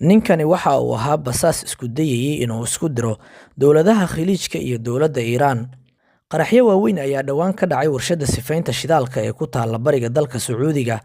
Ninkani waxa uu ahaa basaas isku dayayay inuu isku diro dowladaha Khaliijka iyo dowladda Iiraan. Qaraxyo waaweyn ayaa dhowaan ka dhacay warshadda sifaynta shidaalka ee ku taalla bariga dalka Sacuudiga.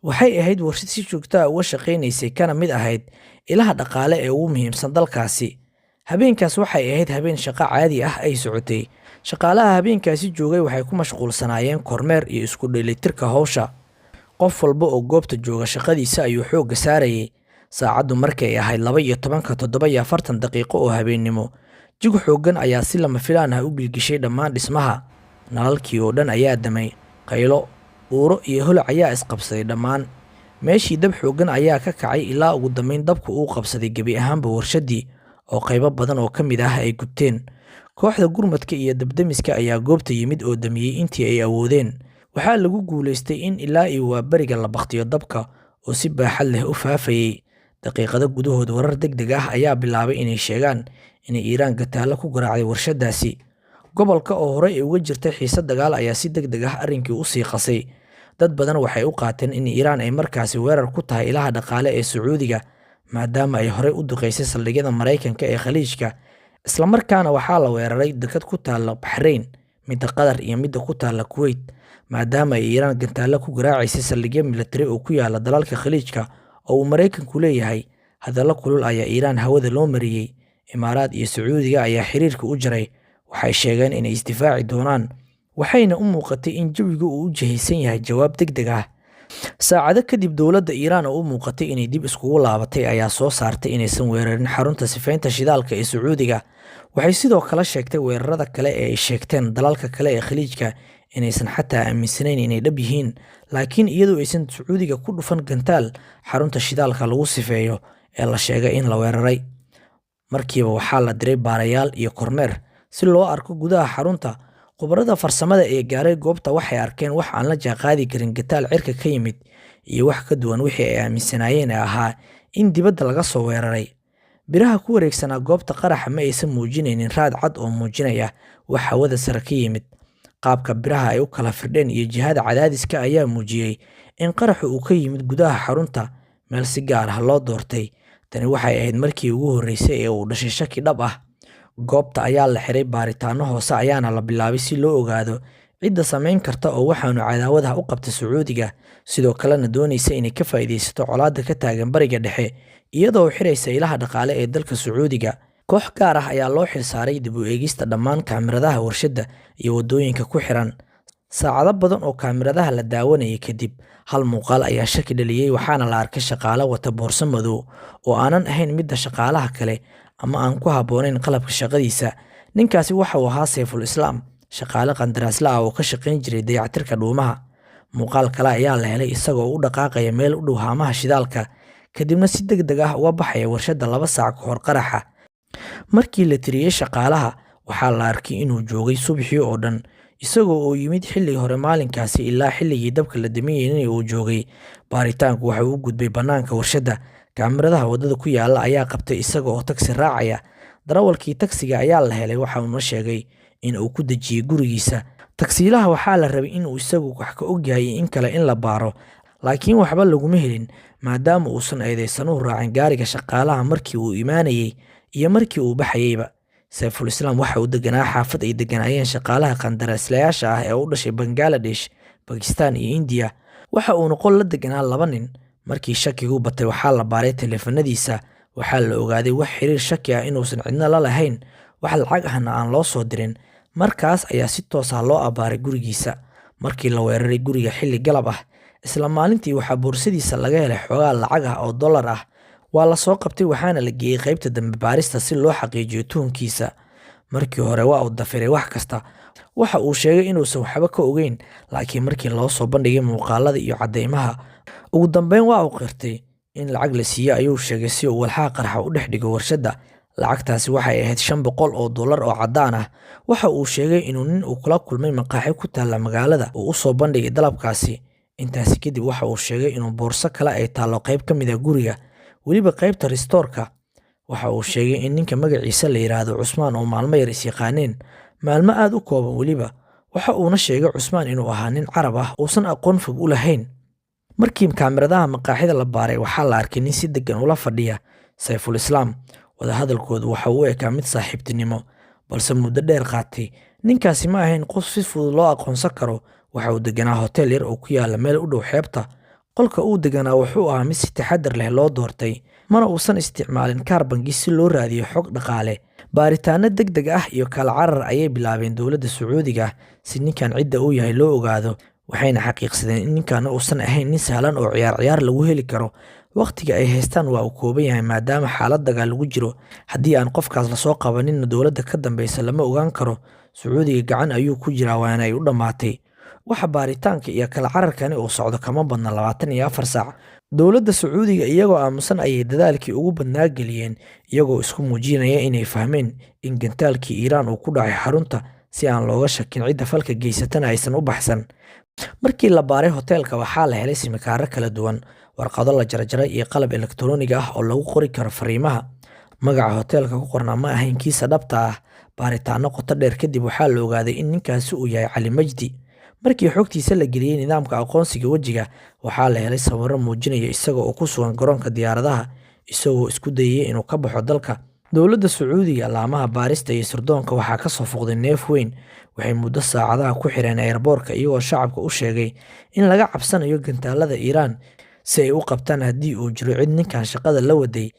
Waxay ahayd warshad si joogto ah uga shaqaynaysay kana mid ahayd ilaha dhaqaale ee ugu muhiimsan dalkaasi. Habeenkaas waxay ahayd habeen shaqo caadi ah ay socotay. Shaqaalaha habeenkaasi joogay waxay ku mashquulsanaayeen kormeer iyo isku dheelitirka hawsha. Qof walba oo goobta jooga shaqadiisa ayuu xoogga saarayay. Saacaddu markay ahayd 12:47 oo habeennimo, jug xooggan ayaa si lama filaan ah u gilgishay dhammaan dhismaha. Nalalkii oo dhan ayaa damay, qaylo, uuro iyo holac ayaa isqabsaday dhammaan. Meeshii dab xooggan ayaa ka kacay ilaa ugu dambeyn dabku uu qabsaday gebi ahaanba warshaddii oo qaybo badan oo ka mid ah ay gubteen. Kooxda gurmadka iyo dabdemiska ayaa goobta yimid oo damiyey intii ay awoodeen. Waxaa lagu guulaystay in ilaa iyo waaberiga la bakhtiyo dabka oo si baaxad leh u faafayay. Daqiiqado gudahood warar degdeg ah ayaa bilaabay inay sheegaan inay Iiraan gataalo ku garaacday warshaddaasi. Gobolka oo horey ay uga jirtay xiisad dagaal ayaa si degdeg ah arrinkii u sii qasay. Dad badan waxay u qaateen in Iiraan ay markaasi weerar ku tahay ilaha dhaqaale ee Sacuudiga, maadaama ay horey u duqeysay saldhigyada Maraykanka ee Khaliijka. Isla markaana waxaa la weeraray dekad ku taalla Baxrayn, midda Qatar iyo midda ku taalla Kuwait, maadaama ay Iiraan gantaalo ku garaacaysay saldhigyo militari oo ku yaalla dalalka Khaliijka oo uu Maraykanku leeyahay. Hadallo kulul ayaa Iiraan hawada loo mariyey. Imaaraad iyo Sacuudiga ayaa xiriirka u jaray. Waxay sheegeen inay isdifaaci doonaan, waxayna u muuqatay in jawigu uu u jihaysan yahay jawaab degdeg ah. Saacado kadib, dowladda Iiraan oo u muuqatay inay dib iskugu laabatay ayaa soo saartay inaysan weerarin xarunta sifaynta shidaalka ee Sacuudiga. Waxay sidoo kale sheegtay weerarada kale ee ay sheegteen dalalka kale ee Khaliijka inaysan xataa aaminsanayn inay dhab yihiin, laakiin iyadoo aysan Sacuudiga ku dhufan gantaal xarunta shidaalka lagu sifeeyo ee la sheegay in la weeraray. Markiiba waxaa la diray baarayaal iyo kormeer si loo arko gudaha xarunta. Khubarada farsamada ee gaaray goobta waxay arkeen wax aan la jaanqaadi karin gantaal cirka ka yimid iyo wax ka duwan wixii ay aaminsanaayeen ee ahaa in dibadda laga soo weeraray. Biraha ku wareegsanaa goobta qaraxa ma aysan muujinaynin raad cad oo muujinaya wax hawada sare ka yimid. Qaabka biraha ay u kala firdheen iyo jihada cadaadiska ayaa muujiyey in qaraxu uu ka yimid gudaha xarunta, meel si gaar ah loo doortay. Tani waxay ahayd markii ugu horreysay ee uu dhashay shaki dhab ah. Goobta ayaa la xiray, baaritaanno hoose ayaana la bilaabay si loo ogaado cidda samayn karta oo waxaanu cadaawadaha u qabta Sacuudiga, sidoo kalena doonaysa inay ka faa'iidaysato colaadda ka taagan Bariga Dhexe iyadoo xiraysa ilaha dhaqaale ee dalka Sacuudiga. Koox gaar ah ayaa loo xilsaaray dib u eegista dhammaan kaamiradaha warshadda iyo waddooyinka ku xiran. Saacado badan oo kaamiradaha la daawanayay kadib, hal muuqaal ayaa shaki dhaliyey, waxaana la arkay shaqaale wata boorso madow oo aanan ahayn midda shaqaalaha kale ama aan ku habboonayn qalabka shaqadiisa. Ninkaasi waxa uu ahaa Sayful Islaam, shaqaale qandaraasle ah oo ka shaqayn jiray dayactirka dhuumaha. Muuqaal kale ayaa la helay isagoo u dhaqaaqaya meel u dhow haamaha shidaalka, kadibna si degdeg ah uga baxaya warshadda 2 saac ka hor qaraxa. Markii la tiriyey shaqaalaha, waxaa la arkay inuu joogay subaxii oo dhan, isagoo oo yimid xilli hore maalinkaasi ilaa xilligii dabka la daminayay uu joogay. Baaritaanku waxa uu u gudbay bannaanka warshadda. Kaamiradaha waddada ku yaalla ayaa qabtay isaga oo tagsi raacaya. Darawalkii tagsiga ayaa la helay, waxa uuna sheegay in uu ku dejiyey gurigiisa. Tagsiilaha waxaa la rabay inuu isagu wax ka ogyahay in kale in la baaro, laakiin waxba laguma helin maadaama uusan eedeysanuhu raacin gaariga shaqaalaha markii uu imaanayay iyo markii uu baxayayba. Sayful Islaam waxa uu deganaa xaafad ay deganaayeen shaqaalaha qandaraaslayaasha ah ee u dhashay Bangladesh, Bakistaan iyo Indiya. Waxa uuna qol la deganaa 2 nin. Markii shakigu batay, waxaa la baaray taleefanadiisa. Waxaa la ogaaday wax xiriir shaki ah inuusan cidna la lahayn, wax lacag ahna aan loo soo dirin. Markaas ayaa si toos ah loo abbaaray gurigiisa. Markii la weeraray guriga xilli galab ah, isla maalintii waxaa boorsadiisa laga helay xoogaa lacag ah oo dollar ah. Waa la soo qabtay waxaana la geeyey qaybta dambe baarista si loo xaqiijiyo tuhunkiisa. Markii hore waa uu dafiray wax kasta. Waxa uu sheegay inuusan waxba ka ogeyn, laakiin markii loo soo bandhigay muuqaalada iyo caddeymaha, ugu dambeyn waa uu qirtay in lacag la siiyey ayuu sheegay si uu walxaha qarxa u dhex dhigo warshadda. Lacagtaasi waxay ahayd $500 oo caddaan ah. Waxa uu sheegay inuu nin uu kula kulmay maqaaxi ku taalla magaalada uu u soo bandhigay dalabkaasi. Intaasi kadib waxa uu sheegay inuu boorso kale ay taallo qayb ka mid ah guriga, weliba qaybta ristoorka. Waxa uu sheegay in ninka magaciisa la yiraahdo Cusmaan oo maalmo yar is yaqaaneen, maalmo aad u kooban weliba. Waxa uuna sheegay Cusmaan inuu ahaa nin Carab ah uusan aqoon fog u lahayn. Markii kaamiradaha maqaaxida la baaray, waxaa la arkay nin si deggan ula fadhiya Sayful Islaam. Wadahadalkoodu waxa uu u ekaa mid saaxiibtinimo, balse muddo dheer qaatay. Ninkaasi ma ahayn qof si fudud loo aqoonsan karo. Waxa uu deganaa hotel yar oo ku yaalla meel u dhow xeebta. Qolka uu deganaa wuxuu ahaa mid si taxadar leh loo doortay, mana uusan isticmaalin kaar bangi si loo raadiyo xog dhaqaale. Baaritaano degdeg ah iyo kala carar ayay bilaabeen dowladda Sacuudiga si ninkan cidda uu yahay loo ogaado, waxayna xaqiiqsadeen in ninkan uusan ahayn nin sahlan oo ciyaar ciyaar lagu heli karo. Waqtiga ay haystaan waa uu kooban yahay maadaama xaalad dagaal lagu jiro. Haddii aan qofkaas lasoo qabaninna, dowladda ka dambeysa lama ogaan karo. Sacuudiga gacan ayuu ku jiraa, waana ay u dhammaatay. Waxa baaritaanka iyo kala cararkani uu socdo kama badna 24 saac. Dowladda Sacuudiga iyagoo aamusan ayay dadaalkii ugu badnaa geliyeen, iyagoo isku muujinaya inay fahmeen in gantaalkii Iiraan uu ku dhacay xarunta, si aan looga shakin cidda falka geysatana aysan u baxsan. Markii la baaray hoteelka, waxaa la helay simikaaro kala duwan, warqado la jarjaray iyo qalab elektarooniga ah oo lagu qori karo fariimaha. Magaca hoteelka ku qornaa ma ahayn kiisa dhabta ah. Baaritaano qoto dheer kadib, waxaa la ogaaday in ninkaasi uu yahay Cali Majdi. Markii xogtiisa la geliyey nidaamka aqoonsiga wejiga, waxaa la helay sawirro muujinaya isaga oo ku sugan garoonka diyaaradaha, isagoo isku dayaya inuu ka baxo dalka. Dowladda Sacuudiga, laamaha baarista iyo sirdoonka waxaa ka soo fuqday neef weyn. Waxay muddo saacadaha ku xireen airport-ka, iyagoo shacabka u sheegay in laga cabsanayo gantaalada Iiraan, si ay u qabtaan haddii uu jiro cid ninkan shaqada la waday.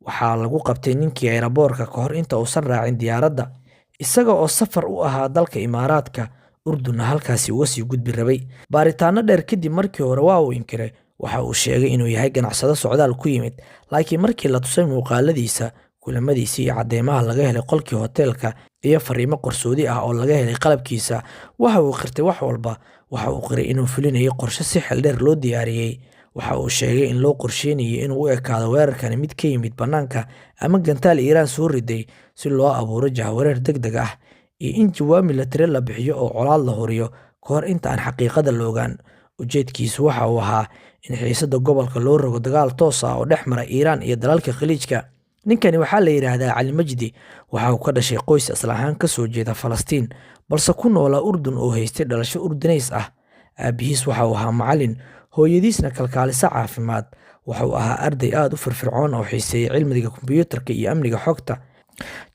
Waxaa lagu qabtay ninkii airport-ka ka hor inta uusan raacin diyaaradda, isaga oo safar u ahaa dalka Imaaraadka, Urdunna halkaasi uga sii gudbi rabay. Baaritaano dheer kadib, markii hore waa uu inkiray. Waxa uu sheegay inuu yahay ganacsado socdaal ku yimid, laakiin markii la tusay muuqaaladiisa, kulamadiisa iyo cadeymaha laga helay qolkii hoteelka iyo fariimo qarsoodi ah oo laga helay qalabkiisa, waxa uu qirtay wax walba. Waxa uu qiray inuu fulinayay qorshe si xeel dheer loo diyaariyey. Waxa uu sheegay in loo qorsheynayay inuu u ekaado weerarkani mid ka yimid bannaanka ama gantaal Iiraan soo riday, si loo abuuro jahwareer degdeg ah iyo in jawaab milatari la bixiyo oo colaad la huriyo ka hor inta aan xaqiiqada la ogaan. Ujeedkiisu waxa uu ahaa in xiisadda gobolka loo rogo dagaal toos ah oo dhex mara Iiraan iyo dalalka Khaliijka. Ninkani waxaa la yidhaahdaa Cali Majdi. Waxa uu ka dhashay qoys asal ahaan ka soo jeeda Falastiin, balse ku noolaa Urdun oo haystay dhalasho Urdunays ah. Aabihiis waxa uu ahaa macallin, hooyadiisna kalkaaliso caafimaad. Waxa uu ahaa arday aad u firfircoon oo xiiseeya cilmiga kombiyuutarka iyo amniga xogta.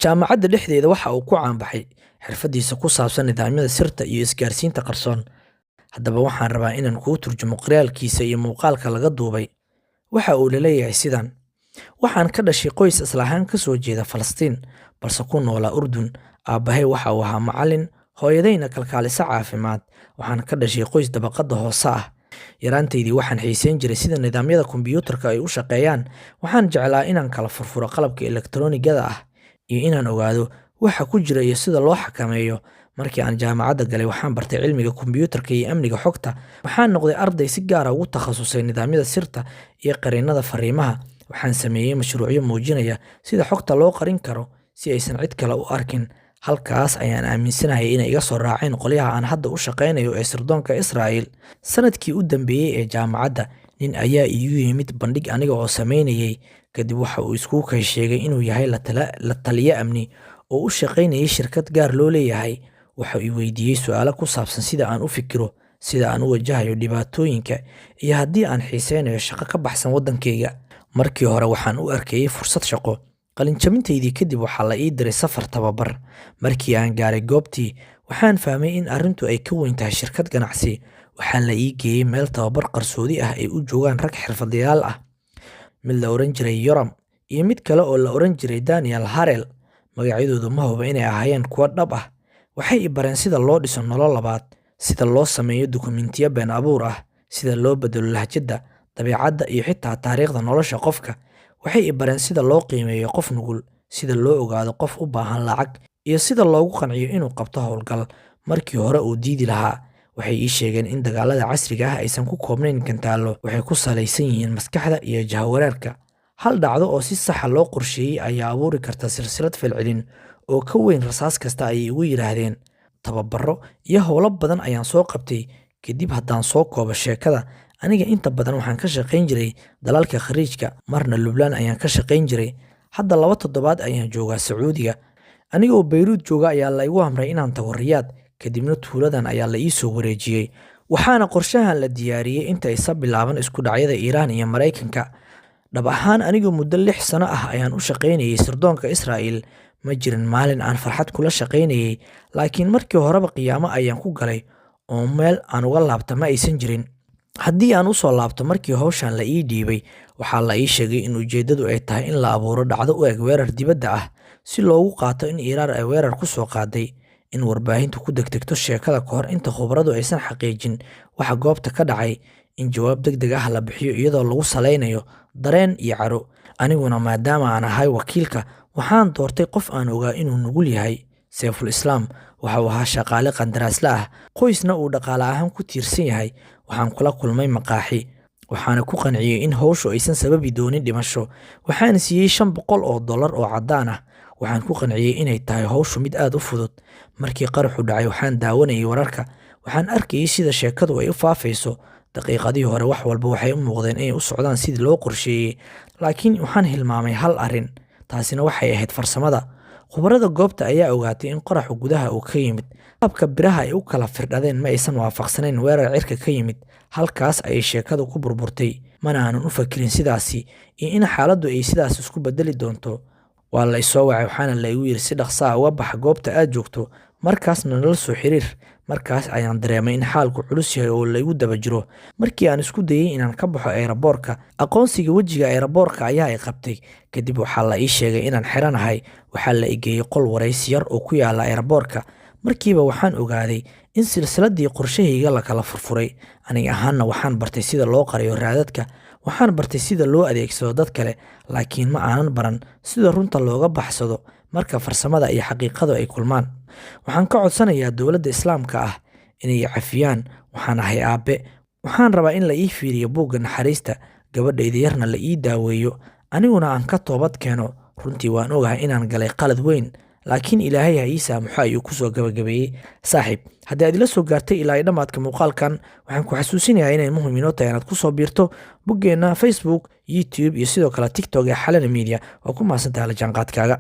Jaamacadda dhexdeeda waxa uu ku caanbaxay xirfadiisa ku saabsan nidaamyada sirta iyo isgaarsiinta qarsoon. Haddaba waxaan rabaa inaan kuu turjumo qiraalkiisa iyo muuqaalka laga duubay. Waxa uu laleeyahay sidan: "Waxaan ka dhashay qoys asal ahaan ka soo jeeda Falastiin, balse ku noolaa Urdun. Aabbahay waxa uu ahaa macallin, hooyadayna kalkaaliso caafimaad. Waxaan ka dhashay qoys dabaqadda hoose ah. Yaraantaydii waxaan xiiseyn jiray sida nidaamyada kombiyuutarka ay u shaqeeyaan. Waxaan jeclaa inaan kala furfuro qalabka elektaroonigada ah iyo inaan ogaado waxa ku jira iyo sida loo xakameeyo. Markii aan jaamacadda galay, waxaan bartay cilmiga kombiyuutarka iyo amniga xogta. Waxaan noqday arday si gaar ah ugu takhasusay nidaamyada sirta iyo qarinnada fariimaha. Waxaan sameeyey mashruucyo muujinaya sida xogta loo qarin karo si aysan cid kale u arkin. Halkaas ayaan aaminsanahay inay iga soo raaceen qolyaha aan hadda u shaqaynayo ee sirdoonka Israa'il. Sanadkii u dambeeyey ee jaamacadda, nin ayaa iigu yimid bandhig aniga oo sameynayay. Kadib waxa uu isku kay sheegay inuu yahay la taliye amni oo u shaqaynayay shirkad gaar loo leeyahay. Waxa uu weydiiyey su'aalo ku saabsan sida aan u fikiro, sida aan u wajahayo dhibaatooyinka iyo haddii aan xiiseynayo shaqo ka baxsan waddankayga. Markii hore waxaan u arkayay fursad shaqo. Qalinjabintaydii kadib, waxaa la ii diray safar tababar. Markii aan gaaray goobtii, waxaan fahmay in arrintu ay ka weyn tahay shirkad ganacsi. Waxaa la ii geeyey meel tababar qarsoodi ah ay u joogaan rag xirfadlayaal ah, mid la oran jiray Yoram iyo mid kale oo la oran jiray Daniel Harel. Magacyadoodu ma hubo inay ahaayeen kuwo dhab ah. Waxay i bareen sida loo dhiso nolol labaad, sida loo sameeyo dukumentiyo been abuur ah, sida loo beddelo lahjadda, dabeecadda iyo xitaa taariikhda nolosha qofka. Waxay i bareen sida loo qiimeeyo qof nugul, sida loo ogaado qof u baahan lacag iyo sida loogu qanciyo inuu qabto howlgal markii hore uu diidi lahaa. Waxay ii sheegeen in dagaalada casriga ah aysan ku koobnayn gantaallo, waxay ku salaysan yihiin maskaxda iyo jahawareerka. Hal dhacdo oo si saxa loo qorsheeyey ayaa abuuri karta silsilad falcelin oo ka weyn rasaas kasta, ayay igu yidhaahdeen. Tababaro iyo howlo badan ayaan soo qabtay. Kadib haddaan soo koobo sheekada, aniga inta badan waxaan ka shaqayn jiray dalalka Khaliijka, marna Lubnaan ayaan ka shaqayn jiray. Hadda 2 toddobaad ayaan joogaa Sacuudiga. Anigoo Bayruud jooga ayaa la igu amray inaan tago Riyaad, kadibna tuuladan ayaa la ii soo wareejiyey. Waxaana qorshahan la diyaariyey inta aysan bilaaban isku dhacyada Iiraan iyo Maraykanka. Dhab ahaan, anigu muddo 6 sano ah ayaan u shaqaynayay sirdoonka Israa'iil. Ma jirin maalin aan farxad kula shaqaynayay, laakiin markii horeba qiyaamo ayaan ku galay oo meel aan uga laabta ma aysan jirin. Haddii aan usoo laabto markii hawshan la ii dhiibay, waxaa la ii sheegay in ujeeddadu ay tahay in la abuuro dhacdo u eg weerar dibadda ah, si loogu qaato in Iiraan ay weerar ku soo qaaday, in warbaahintu ku degdegto sheekada ka hor inta khubaradu aysan xaqiijin waxa goobta ka dhacay, in jawaab degdeg ah la bixiyo iyadoo lagu salaynayo dareen iyo caro. Aniguna maadaama aan ahay wakiilka, waxaan doortay qof aan ogaa inuu nugul yahay. Seeful Islaam waxa uu ahaa shaqaale qandaraasle ah, qoysna uu dhaqaale ahaan ku tiirsan yahay. Waxaan kula kulmay maqaaxi, waxaana ku qanciyey in hawshu aysan sababi doonin dhimasho. Waxaan siiyey $500 oo caddaan ah. Waxaan ku qanciyey inay tahay hawshu mid aad u fudud. Markii qaraxu dhacay, waxaan daawanayay wararka. Waxaan arkayay sida sheekadu ay u faafayso. Daqiiqadii hore wax walba waxay u muuqdeen inay u socdaan sidii loo qorsheeyey, laakiin waxaan hilmaamay hal arrin. Taasina waxay ahayd farsamada. Khubarada goobta ayaa ogaatay in qaraxu gudaha uu ka yimid. Qaabka biraha ay u kala firdhadeen ma aysan waafaqsanayn weerar cirka ka yimid. Halkaas ayay sheekadu ku burburtay. Mana aanan u fakirin sidaasi iyo in xaaladdu ay sidaas isku bedeli doonto. Waa la isoo wacay, waxaana la igu yiri: "Si dhaqso ah uga baxa goobta aad joogto, markaasna nala soo xiriir." Markaas ayaan dareemay in xaalku culus yahay oo la igu daba jiro. Markii aan isku dayay inaan ka baxo aeroboorka, aqoonsiga wejiga aeroboorka ayaa i qabtay. Kadib waxaa la ii sheegay inaan xiranahay. Waxaa la i geeyey qol waraysi yar oo ku yaala aeroboorka. Markiiba waxaan ogaaday in silsiladii qorshahayga la kala furfuray. Aniga ahaanna waxaan bartay sida loo qariyo raadadka, waxaan bartay sida loo adeegsado dad kale, laakiin ma aanan baran sida runta looga baxsado marka farsamada iyo xaqiiqadu ay kulmaan. Waxaan ka codsanayaa dowladda Islaamka ah inay cafiyaan. Waxaan ahay aabe. Waxaan rabaa in la ii fiiriyo buugga naxariista, gabadhayda yarna la ii daaweeyo, aniguna aan ka toobad keeno. Runtii waan ogahay inaan galay qalad weyn, laakiin Ilaahay ha ii saamaxo, ayuu kusoo gabagabeeyey. Saaxiib, haddii aad ila soo gaartay ilaa dhammaadka muuqaalkan, waxaan ku xasuusinayaa inay muhiim inoo tahay inaad kusoo biirto boggeenna Facebook, YouTube iyo sidoo kale TikTok ee Xalana Media. Waa ku mahadsantahay la jaanqaadkaaga.